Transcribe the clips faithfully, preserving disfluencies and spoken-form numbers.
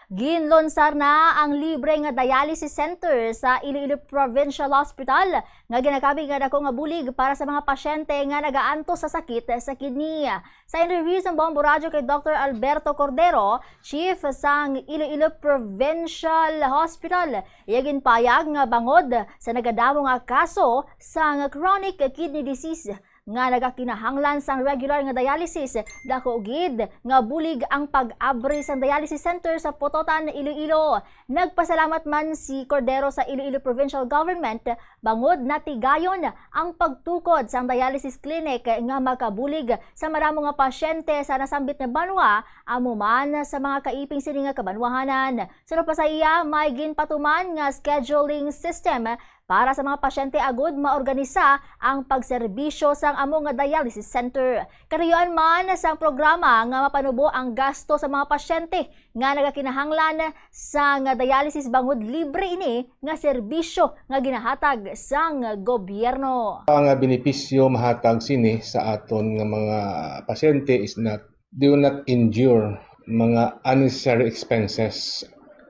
Ginlonsar na ang libre nga dialysis center sa Iloilo Provincial Hospital nga ginagamit nga dako nga bulig para sa mga pasyente nga nagaantos sa sakit sa kidney. Sa interview sa Bombo Radyo kay Doktor Alberto Cordero, Chief sang Iloilo Provincial Hospital, iya ginpayag nga bangod sa nagadamo nga kaso sang chronic kidney disease nga nagakinahanglan sang regular nga dialysis, dako gid nga bulig ang pag-abri sang dialysis center sa Pototan, Iloilo. Nagpasalamat man si Cordero sa Iloilo Provincial Government bangod natigayon ang pagtukod sang dialysis clinic nga makabulig sa madamo nga pasyente sa nasambit nga banwa, amo man sa mga kaiping sini nga kabanwahanan. Suno pa sa iya, may ginpatuman nga scheduling system para sa mga pasyente agud maorganisa ang pagserbisyo sang amo nga dialysis center. Katuyuan man sang programa nga mapanubo ang gasto sa mga pasyente nga nagakinahanglan sang dialysis bangod libre ini nga serbisyo nga ginahatag sang gobyerno. Ang benepisyo mahatag sini sa aton nga mga pasyente is not, do not endure mga unnecessary expenses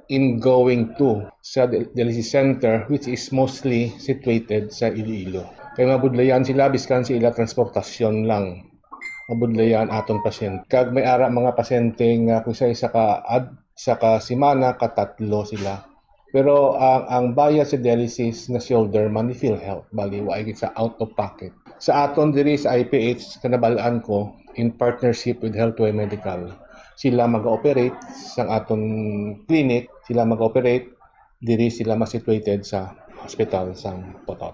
in going to sa dialysis center, which is mostly situated sa Iloilo. Kay mabudlayan sila biskan sa ila transportasyon lang. Mabudlayan aton pasyente. Kag may ara mga pasyente nga kung sa isa ka ad-, isa ka semana, katatlo sila. Pero ang, ang bayad sa dialysis na shoulder man ni PhilHealth, bali wa gid sa out of pocket. Sa aton diri sa I P H, kanabal-an ko, in partnership with Healthway Medical, sila mag-operate sang aton clinic, sila mag-operate, diri sila ma-situated sa hospital sang Pototan.